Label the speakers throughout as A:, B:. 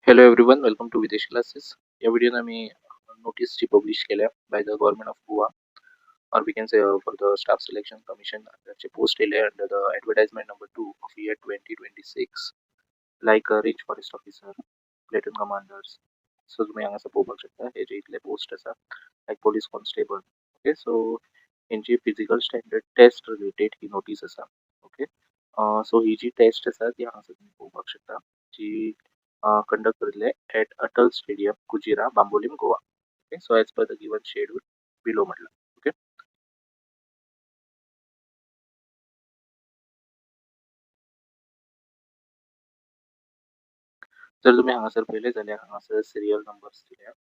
A: Hello everyone, welcome to Videsh Classes. या व्हिडिओन आम्ही notice जी पब्लिश केल्या by the Government of Goa, or we can say for the Staff Selection Commission चे post येयले under the advertisement number 2 of year 2026, like range forest officer, platoon commanders. So तुम्ही हांगासर पळोवपाक शकता हे जे इतले पोस्ट आसा, like police constable. Okay, so हेंची फिजिकल स्टँडर्ड टेस्ट रिलेटेड ही नोटीस आसा. ओके, सो ही जी टेस्ट आसा ती हांगासर तुमी पळोवपाक शकता, जी कंडक्ट करतले at Atal Stadium, Kujira, Bambolim, Goa. Okay, so as per the given schedule below म्हटलं. ओके, जर तुम्ही हांगासर पळयलें जाल्यार हांगासर सिरियल नंबर्स दिल्या,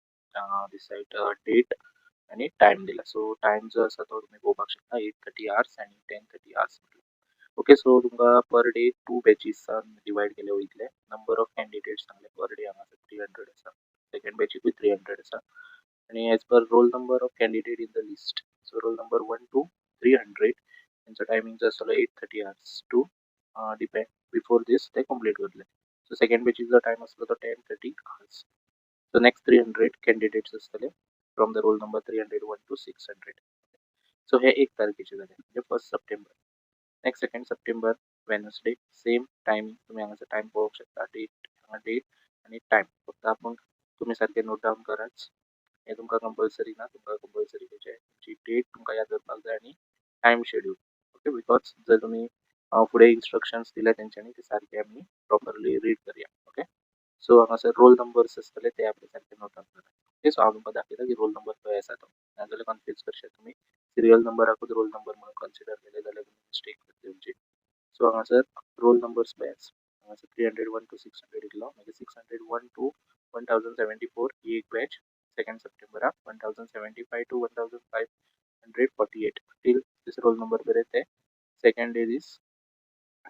A: this side date आनी टायम दिला. सो टायम जो आसा तो तुमी पळोवपाक शकता, 8:30 आवर्स आनी 10:30 आवर्स म्हटलं. ओके, सो तुमकां पर डे 2 बॅचीसान डिवायड केले वयतले. नंबर ऑफ कॅन्डिडेट्स सांगले पर डे हांगासर 300 आसा, सेकंड बॅचीकूय 300 आसा. आनी as per roll number of candidate in the list, so roll number 1 to 300 तेंचो टायमींग जो आसतलो 8:30 hours to depend before this ते कंप्लीट करतले. सो सेकंड बॅचीचो टायम आसलो तो 10:30 आवर्स. सो नेक्स्ट 300 कॅन्डिडेट्स आसतले from the roll number 301 to 600. So हे 1 तारखेचे जाले, म्हणजे 1 September. Next 2 September Wednesday, same timing. तुमी हांगासर टायम पळोवंक शकता, डेट हांगा डेट आनी टायम. फक्त आपूण तुमी सारकें नोट डावन कराच, हें तुमकां कंपल्सरी ना. तुमकां कंपल्सरी तेजें तुमची डेट तुमकां याद दवरपाक जाय आनी टायम शेड्यूल. ओके, because जर तुमी फुडें इन्स्ट्रक्शन्स दिले तेंच्यांनी ते सारके आमी प्रॉपरली रीड करया. ओके, सो हांगासर रोल नंबर्स आसतले ते आपले सारके नोट डावन करात. ओके, सो हांव तुमकां दाखयता की रोल नंबर खंय आसा तो, नाजाल्यार कन्फ्यूज करशात तुमी. सिरियल नंबराकूच रोल नंबर म्हणून कन्सिडर केले जाल्यार तुमी मिस्टेक करतले तुमची. सो हांगासर रोल नंबर्स पळयात, हांगासर 301 टू 600 इतलो, मागीर 601 टू 1074 ही एक batch 2 सप्टेंबराक, 1075 to 1548 till this roll number पर्यंत ते सेकंड डे दीस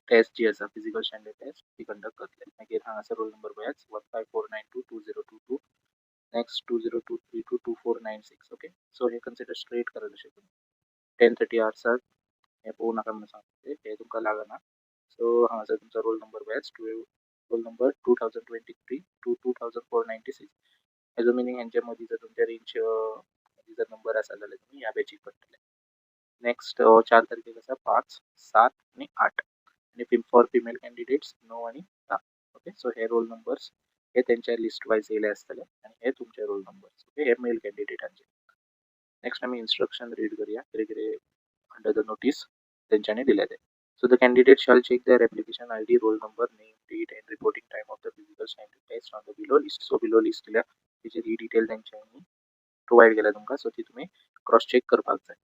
A: टेस्ट जी आसा फिजिकल स्टँडर्ड टेस्ट ती कंडक्ट करतले. मागीर हांगासर रोल नंबर पळयात, 15492 2022, नेक्स्ट 20232 2496. ओके, सो हे कन्सिडर स्ट्रेट करात अशें तुमी. 10:30 आवर्साक हें पळोवं नाका म्हणून सांगता, हें तुमकां लागना. सो हांगासर तुमचो रोल नंबर पळयात, रोल नंबर 2023 टू 2496. हेजो मिनींग हेंच्या मदीं जर तुमच्या रेंज मदीं जर नंबर आसा जाल्यार तुमी ह्या बॅचीक पडटले. नेक्स्ट 4 तारखेक आसा 5, 7 आनी 8, आनी फॉर फिमेल कॅन्डिडेट्स 9 आनी 10. ओके, सो हे रोल नंबर्स हे तेंच्या लिस्ट वायज येयले आसतले आनी हे तुमचे रोल नंबर्स. ओके, हे मेल कॅन्डिडेटांचे. नेक्स्ट आमी इन्स्ट्रक्शन रीड करूया कितें कितें अंडर the notice तेंच्यांनी दिल्या ते. So the candidate shall check their application ID, roll number, name, date and reporting time of the physical standard test on the below list. So below list दिल्या तेचेर ही detail तेंच्यांनी provide केल्या तुमकां, so ती तुमी क्रॉस चॅक करपाक जाय.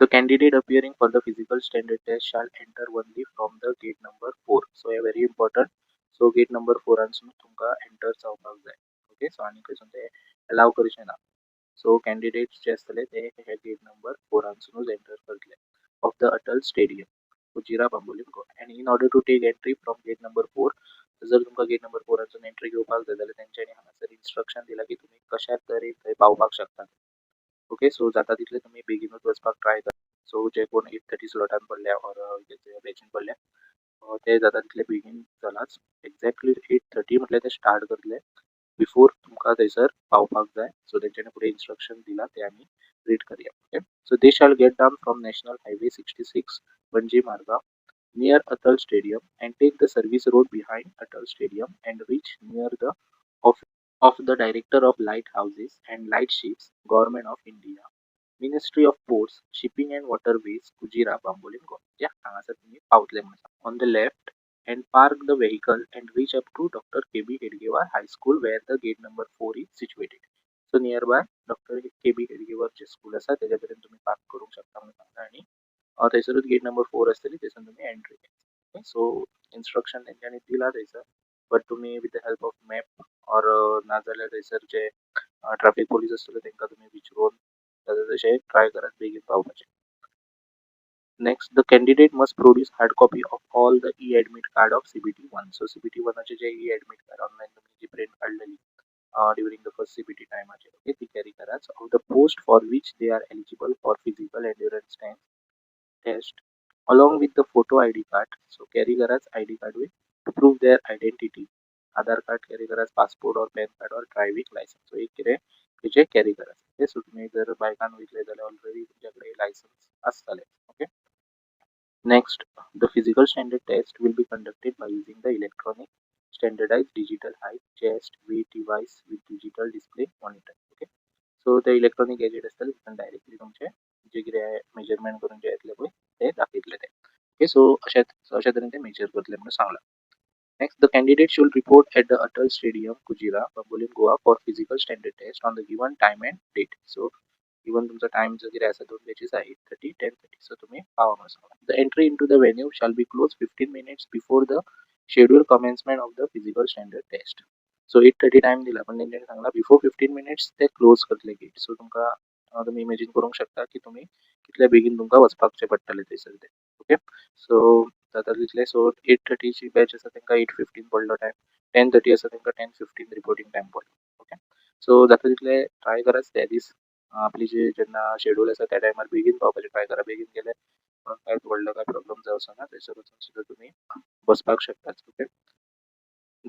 A: The candidate appearing for the physical standard test shall enter only from the gate number 4. So hey very important. So gate number 4 आंसून तुमकां एंटर जावपाक जाय. ओके, सो आनी खंयसून ते अलाव करचे ना. सो कॅन्डिडेट्स जे आसतले ते हे गेट नंबर 4 आंसुनूच एंटर करतले of the Atal Stadium, Kujira, Bambolim, Goa. And in order to take entry from gate number 4, जर तुमकां गेट नंबर 4 आंसून एंट्री घेवपाक जाय जाल्यार तेंच्यांनी हांगासर इन्स्ट्रक्शन दिला की तुमी कशा तरेन थंय पावपाक शकता. ओके, सो जाता तितले तुमी बेगीनूच वचपाक ट्राय करा. सो जे कोण 8:30 स्लॉटान पडल्या ऑर बॅचीन पडल्या ते जाता तितले बेगीन चलाच. एक्झॅक्टली 8:30 म्हटल्यार ते स्टार्ट करतले, बिफोर तुमकां थंयसर पावपाक जाय. सो तेंच्यांनी फुडें इन्स्ट्रक्शन दिला ते आमी रीड करया. Okay, so they shall get down from National Highway 66 Panaji Margao near Atal Stadium and take the service road behind Atal Stadium and reach near the office of the Director of Light Houses and Light Ships, Government of India, Ministry of Ports, Shipping and Waterways, Kujira, Bambolim, Goa. Yeah, हांगासर तुमी पावतले म्हणून. On the left and park the vehicle and reach up to Dr. K.B. Hedgewar High School where the gate number 4 is situated. So nearby Dr. K.B. Hedgewar J school आसा तेज्या पर्यंत तुमी park करूंक शकता म्हणून सांगता आनी थंयसरूच गेट नंबर 4 आसतली, थंयसर तुमी एंट्री घ्या. सो इन्स्ट्रक्शन तेंच्यांनी दिला थंयसर, बट तुमी with the help of map or नाजाल्यार थंयसर जे ट्राफीक पोलीस आसतले तेंकां तुमी विचारून जाता तशें ट्राय करात बेगीन पावपाचें. Next, the candidate must produce hard copy of all the e-admit card of CBT 1. So CBT 1 J e-admit card online तुमी जी प्रिंट काडलेली during the first CBT टायमाचेर, ओके, ती कॅरी करात of the post for which they are eligible for physical endurance test along with the photo ID card. So carry कराच ID card with to prove their identity. Aadhaar card carry करात, passport or PAN card or driving licence. So एक कितें तेजें carry करात. Okay, so तुमी जर बायकान वयतले जाल्यार ऑलरेडी तुमच्या कडेन लायसन्स आसतलें. Okay, next, the physical standard test will be conducted by using the electronic standardized digital height, chest, weight device with digital display monitor. Okay, so ते इलेक्ट्रॉनिक गॅजेट आसतले तितून डायरेक्टली तुमचे जे कितें मेजरमेंट करून जे येतले पळय ते दाखयतले ते. ओके, सो अशा तरेन ते मेजर करतले म्हणून सांगलां. Next, the candidate should report at the Atal Stadium, Kujira, Bambolim, Goa for physical standard test on the given time and date. So even तुमचो टायम जो कितें आसा दोन बॅचीस आहा, 8:30 10:30. सो तुमी पावा म्हणून सांगलां. The entry into the venue shall be close 15 minutes before the schedule commencement of the physical standard test. So 8:30 time दिला पण तेंच्यांनी सांगला बिफोर 15 मिनिट्स ते क्लोज करतले गेट. सो तुमकां तुमी इमेजीन करूंक शकता की तुमी कितल्या बेगीन तुमकां वचपाचें पडटलें थंयसर तें. ओके, सो जाता तितलें. सो 8:30ची बॅच आसा तांकां 8:15 पडलो टायम, 10:30 आसा तांकां 10:15 रिपोर्टींग टायम पडलो. ओके, सो जाता तितलें ट्राय करात त्या दीस आपली जी जेन्ना शेड्यूल आसा त्या टायमार बेगीन पावपाचें ट्राय करा. बेगीन गेले म्हणून कांयच व्हडलो कांय प्रॉब्लम जावचो ना, थंयसर वचून सुद्दां तुमी बसपाक शकतात. Okay,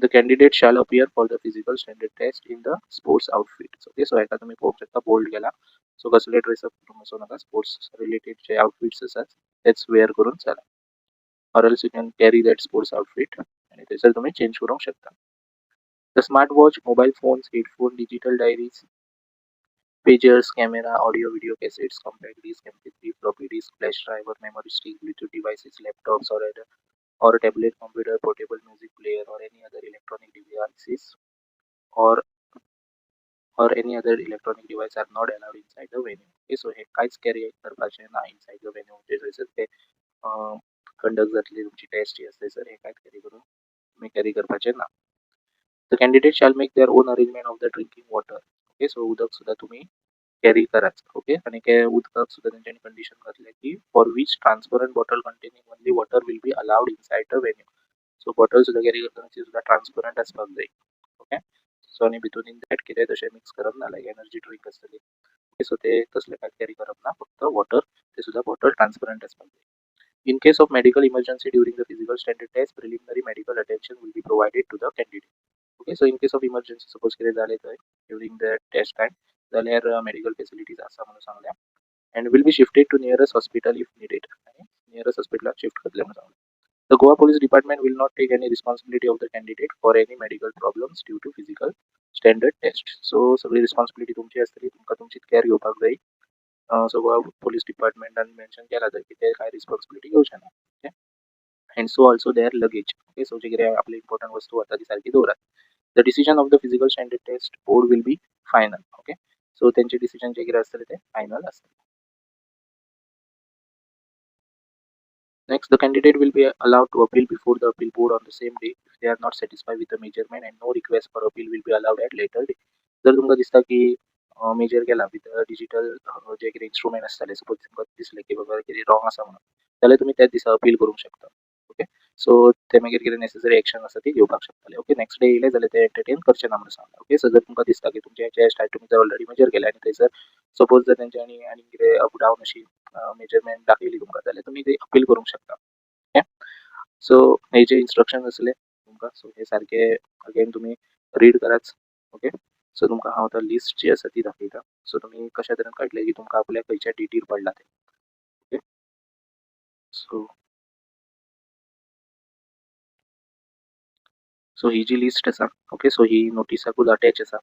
A: the candidate shall appear for the physical standard test in the sports outfit. Okay, so हेका तुमी पळोवंक शकता बोल्ड केला. सो कसले ड्रेसअप करून वचूं नाका, स्पोर्ट्स रिलेटेड जे आउटफिट्स आसात तेच वेअर करून चला, or else you can carry that sports outfit आनी थंयसर तुमी चेंज करूंक शकता. The smart watch, mobile phones, headphone, digital diaries, pagers, camera, audio video cassettes, compact disc, MP3, floppy disk, flash drive or memory stick, Bluetooth devices, laptops or tablet computer, portable music player or any other electronic devices or any other electronic device are not allowed inside the venue. Okay, so हे कांयच carry करपाचें ना inside the venue, म्हणजे थंयसर ते conduct जातली तुमची taste जी आसा थंयसर हे कांयच कॅरी करून तुमी कॅरी करपाचें ना. The candidate shall make their own arrangement of the drinking water. Okay, so उदक सुद्दां तुमी कॅरी करात. ओके, आनी ते उदकाक सुद्दां तेंच्यांनी कंडिशन घातलें की for which transparent bottle containing only water will be allowed inside the venue. So bottle सुद्दां कॅरी करतना ती सुद्दां ट्रान्सपरंट आसपाक जाय. ओके, सो आनी भितून इन that कितें तशें मिक्स करप ना, लायक एनर्जी ड्रिंक आसतली. ओके, सो ते तसलें कांय कॅरी करप ना, फक्त वॉटर, ते सुद्दां बॉटल ट्रान्सपरंट आसपाक जाय. In case of medical emergency during the physical standard test, preliminary medical attention will be provided to the candidate. Okay, so in case of emergency, suppose कितें जालें थंय ड्युरींग the test time जाल्यार medical facilities आसा म्हणून सांगल्या, and will be shifted to nearest hospital if needed. आनी nearest हॉस्पिटलाक shift करतले म्हणून सांगलें. The Goa Police Department will not take any responsibility of the candidate for any medical problems due to physical standard test. So सगळी responsibility तुमची आसतली, तुमकां तुमचीच care घेवपाक जाय. सो गोवा पोलीस डिपार्टमेंटान मेन्शन केलां थंय की ते कांय रिस्पॉन्सिबिलिटी घेवचे ना. Okay, and so also their luggage. Okay, so जे कितें आपली इम्पॉर्टंट वस्तू वता ती सारकी दवरात. The decision of the physical standard test board will be final. Okay, so तेंचे डिसिजन जे कितें आसतलें तें फायनल आसतलें. Next, the candidate will be allowed to appeal before the appeal board on the same day if they are not satisfied with the measurement, and no request for appeal will be allowed at later date. जर तुमकां दिसता की major केला with digital जे कितें instrument आसतले, suppose तुमकां दिसलें की बाबा कितें रॉंग आसा म्हणून, जाल्यार तुमी त्याच दिसा अपील करूंक शकता. ओके, सो ते मागीर कितें नेसेसरी एक्शन आसा ती घेवपाक शकतले. ओके, नेक्स्ट डे येयले जाल्यार ते एंटरटेन करचे ना म्हणून सांगला. ओके, सो जर तुमकां दिसता की तुमचें चेस्ट हायट तुमी जर ऑलरेडी मेजर केलें आनी थंयसर सपोज जर तेंच्यांनी आनी कितें अप डावन अशी मेजरमेंट दाखयली तुमकां जाल्यार तुमी ते अपील करूंक शकता. ओके, सो हे जे इन्स्ट्रक्शन आसले तुमकां, सो हे सारके अगेन तुमी रीड करात. ओके, सो तुमकां हांव आतां लिस्ट जी आसा ती दाखयता. सो तुमी कशा तरेन कळटलें की तुमकां आपल्या खंयच्या डेटीर पडला तें. ओके, सो सो ही जी लिस्ट आसा, ओके, सो ही नोटिसाकूच अटॅच आसा.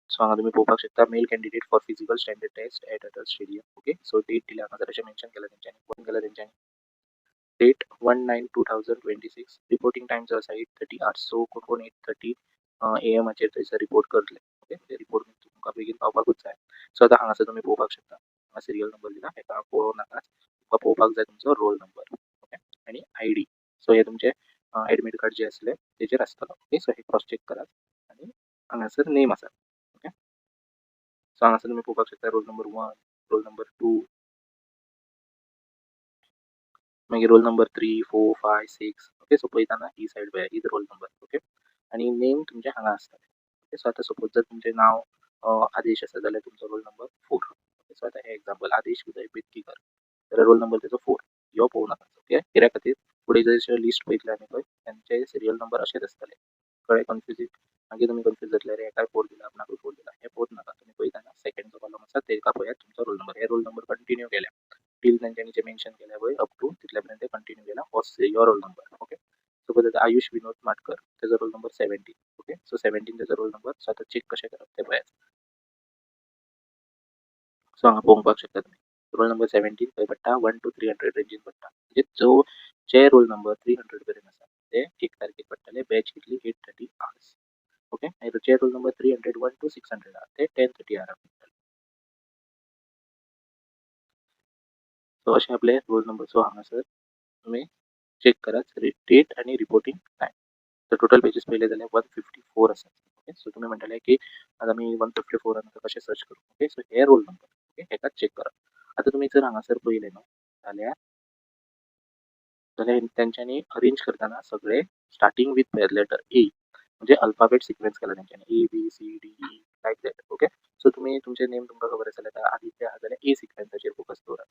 A: सो हांगा तुमी पळोवपाक शकता, male candidate for physical standard test at Atal stadium. Okay, so date दिल्या हांगासर अशें मेन्शन केलां तेंच्यांनी, कोण केलां तेंच्यांनी, डेट 1/9/2026, रिपोर्टींग टायम जो आसा 8:30 आवर्स. सो कोण कोण 8:30 AM थंयसर रिपोर्ट करतले. ओके, ते रिपोर्ट तुमकां बेगीन पावपाकूच जाय. सो आतां हांगासर तुमी पळोवपाक शकता, हांगा सिरियल नंबर दिला, हेका पळोवं नाका, तुमकां पळोवपाक जाय तुमचो रोल नंबर. ओके, आनी ID. सो हे तुमचे एडमीट कार्ड जे आसले तेजेर आसतलो. ओके, सो हे क्रॉस चॅक करात आनी हांगासर नेम आसा. ओके, सो हांगासर तुमी पळोवपाक शकता रोल नंबर 1, रोल नंबर 2, मागीर roll number 3, 4, 5, 6. Okay, so पळयतना ही सायड पळया, ही रोल नंबर. ओके, आनी नेम तुमचें हांगा आसतलें. ओके, सो आतां सपोज जर तुमचें नांव आदेश आसा जाल्यार तुमचो रोल नंबर 4. ओके, सो आतां हे एग्जाम्पल आदेश उदय बेतकीकर जाल्यार रोल नंबर तेजो 4, ह्यो पळोवं नाका. ओके, कित्या खातीर फुडें जर लिस्ट पळयतले आमी पळय तेंचे सिरियल नंबर अशेच आसतले, कळ्ळें? कळ्ळें कन्फ्युजींग मागीर तुमी कन्फ्यूज जातले, अरे हेकाय 4 दिला, आपणाकूय 4 दिला. हें पळोवप नाका, तुमी पळयतना सेकंडचो कॉलम आसा तेका पळयात तुमचो रोल नंबर. हे रोल नंबर कंटिन्यू केल्या टील तेंच्यांनी जे मेन्शन केल्या पळय अप टू तितल्या पर्यंत ते कंटिन्यू केला हो your roll number. Okay, suppose आतां आयुष विनोद माटकर तेजो रोल नंबर 17. ओके, सो 17 तेजो रोल नंबर. सो आतां चॅक कशें करप तें पळयात. सो हांगा पळोवपाक शकता तुमी रोल नंबर 17 खंय पडटा 1 to 300 रेंजीन पडटा. म्हणजे जो जे रोल नंबर 300 पर्यंत आसा ते 1 तारखेक पडटले. बॅच कितली 8:30 आवर्स. ओके, मागीर जे रोल नंबर 301 to 600 आहा ते 10:30 आराक पडटले. सो अशें आपले रोल नंबर. सो हांगासर तुमी चॅक करात डेट आनी रिपोर्टिंग टायम. तर टोटल पेजीस पळयले जाल्यार 154 आसा. ओके, सो तुमी म्हणटले की आतां आमी 154 आतां कशें सर्च करूं. ओके, सो हे रोल नंबर. ओके, हेकाच चॅक करात. आतां तुमी जर हांगासर पळयलें न्हू जाल्यार तेंच्यांनी अरेंज करतना सगळे स्टार्टींग विथ लेटर ए म्हणजे अल्फाबेट सिक्वेन्स केला तेंच्यांनी A B C D E like that. Okay, so तुमी तुमचे नेम तुमकां खबर आसा जाल्यार आदित्य आहा जाल्यार ए सिक्वेन्साचेर फोकस दवरात.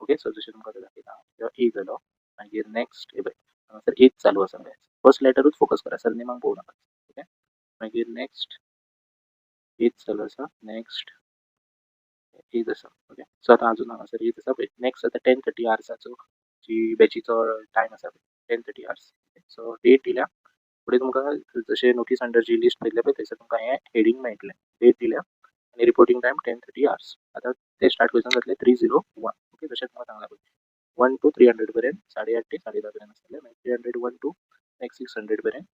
A: ओके, सो जशें तुमकां दाखयता किंवा ए जालो, मागीर नेक्स्ट ए पळय हांगासर एच चालू आसा, फर्स्ट लेटरूच फोकस करा, सर नेमाक पळोवं नाका. ओके, मागीर नेक्स्ट एच चालू आसा, नेक्स्ट एज आसा. ओके, सो आतां अजून हांगासर एज आसा पळय. नेक्स्ट आतां 10:30 आवर्साचो जी बॅचीचो टायम आसा पळय 10:30 आवर्स. सो डेट दिल्या फुडें तुमकां जशें नोटीस अंडर जी लिस्ट पळयतले पळय थंयसर तुमकां हें हेडींग मेळटलें, डेट दिल्या आनी रिपोर्टिंग टायम 10:30 आवर्स. आतां ते स्टार्ट खंयच्यान जातले 301. ओके, जशें तुमकां सांगलां पळय 1 to 300 पर्यंत 8:30 ते 10:30 पर्यंत आसतलें. मागीर 301 टू नेक्स्ट 600 पर्यंत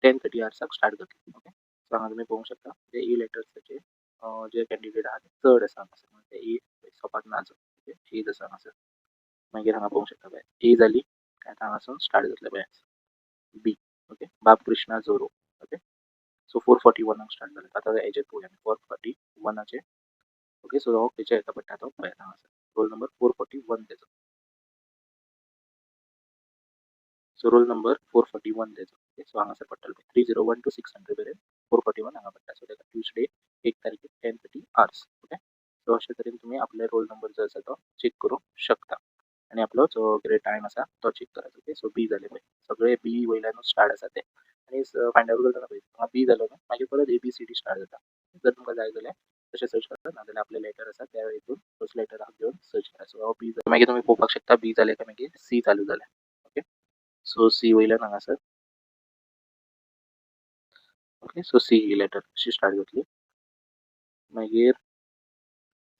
A: 10:30 आवर्साक स्टार्ट जातलें. ओके, सो हांगा तुमी पळोवंक शकता जे ए लेटर्साचे जे कॅन्डिडेट आहा ते चड आसा हांगासर, म्हणजे ए सोंपाक ना अजून. ओके, एज आसा हांगासर. मागीर हांगा पळोवंक शकता पळय ए जाली काय आतां हांगासून स्टार्ट जातलें पळय बी. ओके, बाब कृष्णा जोरो. ओके, सो 4:41 स्टार्ट जालें. आतां हेजेर पळोवया आमी 4:41. ओके, सो हो खंयच्या हेका पडटा तो पळयात हांगासर रोल नंबर 441 तेजो. सो रोल नंबर 441 तेजो. ओके, सो हांगासर पडटलो 301 to 600 पर्यंत 441 हांगा पडटा. सो तेका ट्युजडे 1 तारखेक 10:30 आवर्स. ओके, सो अशे तरेन तुमी आपले रोल नंबर जो आसा तो चॅक करूंक शकता आनी आपलो जो कितें टायम आसा तो चॅक करात. ओके, सो बी जालें पळय, सगळे बी वयल्यानूच स्टार्ट आसा ते. आनी फायंड आवट करतना पळय हांगा बी जालो न्हू मागीर परत A B C D start जाता. जर तुमकां जाय जाल्यार तशें सर्च करात, नाजाल्यार आपले लेटर आसा त्या हितून फर्स्ट लेटर घेवन सर्च करात. सो हो बी जालो, मागीर तुमी पळोवपाक शकता बी जालें काय मागीर सी चालू जालें. ओके, सो सी वयल्यान हांगासर. ओके, सो सी ही लेटर अशी स्टार्ट जातली. मागीर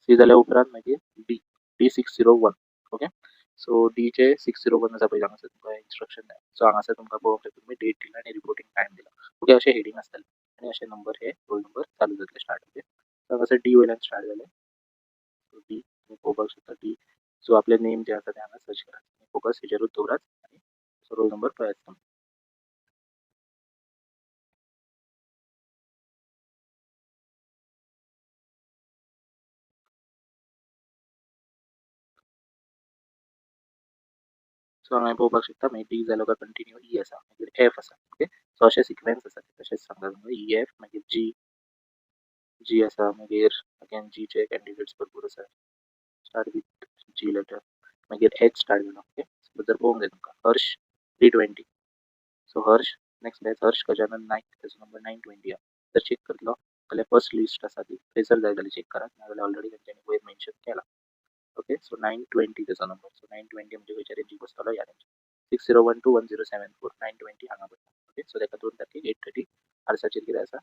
A: सी जाल्या उपरांत मागीर डी, डी 601. ओके, सो डीचे 601 आसा पळय हांगासर तुमकां इन्स्ट्रक्शन जाय. सो हांगासर तुमकां पळोवंक शकता तुमी डेट दिला आनी रिपोर्टिंग टायम दिला. ओके, अशें हेडींग आसतलें आनी अशे नंबर हे रोल नंबर चालू जातले स्टार्ट. ओके, सो हांगासर डी वयल्यान स्टार्ट जालें. सो डी तुमी पळोवपाक शकता डी. सो आपले नेम जे आसा ते हांगा सर्च करात, फोकस हेजेरूच दवरात आनी रोल नंबर पळयात तुमी. सो हांगा पळोवपाक शकता मागीर डी जालो काय कंटिन्यू ई आसा, मागीर एफ आसा. ओके, सो अशे सिक्वेन्स आसा तशेंच सांगता तुमकां ई एफ, मागीर जी, जी आसा, मागीर अगेन जीचे कॅन्डिडेट्स भरपूर आसा, स्टार्ट विथ जी लेटर. मागीर एच स्टार्ट जालो. ओके, सो जर पळोवंक जाय तुमकां Harsh 320. So Harsh next batch Harsh Gajanan Naik तेजो नंबर 920 आहा. जर चॅक करतलो जाल्यार फर्स्ट लिस्ट आसा ती थंयसर जाय जाल्यार चॅक करात, नाजाल्यार ऑलरेडी तेंच्यांनी वयर मेन्शन केला. ओके, सो 920 तेजो नंबर. सो 920 म्हणजे खंयच्या रेंजीक बसतलो ह्या रेंजीक 601 to 1074 920 हांगा पडटा. ओके, सो तेका 2 तारखेक 8:30 आवर्साचेर कितें आसा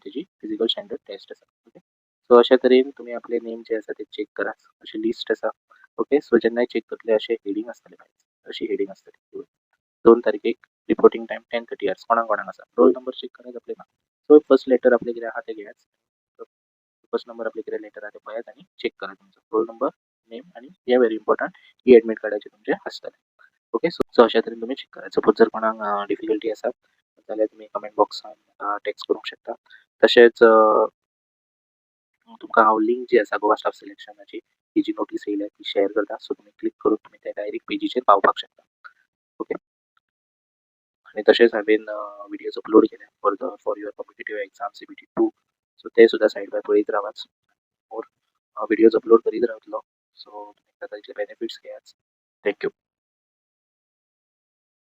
A: तेजी फिजिकल स्टँडर्ड टेस्ट आसा. ओके, सो अशे तरेन तुमी आपले नेम जे आसा ते चॅक करात, अशी लिस्ट आसा. ओके, सो जेन्नाय चॅक करतले अशें हेडींग आसतलें, अशी हेडींग आसतली 2 तारखेक रिपोर्टिंग टायम 10:30 आवर्स कोणाक कोणाक आसा रोल नंबर चॅक करात आपले ना. सो फर्स्ट लेटर आपले कितें आहा ते घेयात, फर्स्ट नंबर आपले कितें लेटर आहा ते पळयात आनी चॅक करात तुमचो रोल नंबर, नेम आनी हे व्हेरी इम्पॉर्टंट ई एडमीट कार्डाचेर तुमचें आसतलें. ओके, सो अशा तरेन तुमी चॅक करात. सपोज जर कोणाक डिफिकल्टी आसा जाल्यार तुमी कमेंट बॉक्सान टॅक्स्ट करूंक शकता. तशेंच तुमकां हांव लिंक जी आसा गोवा स्टाफ सिलेक्शनाची ही जी नोटीस येयल्या ती शेअर करता. सो तुमी क्लिक करून तुमी त्या डायरेक्ट पेजीचेर पावपाक शकता. ओके, आनी तशेंच हांवें विडियोज अपलोड केल्या for your competitive exam CBT 2. So ते सुद्दां सायड बाय पळयत रावात, मोर विडियोज अपलोड करीत रावतलो. सो तुमी ताका इतले बेनिफिट्स घेयात. Thank you.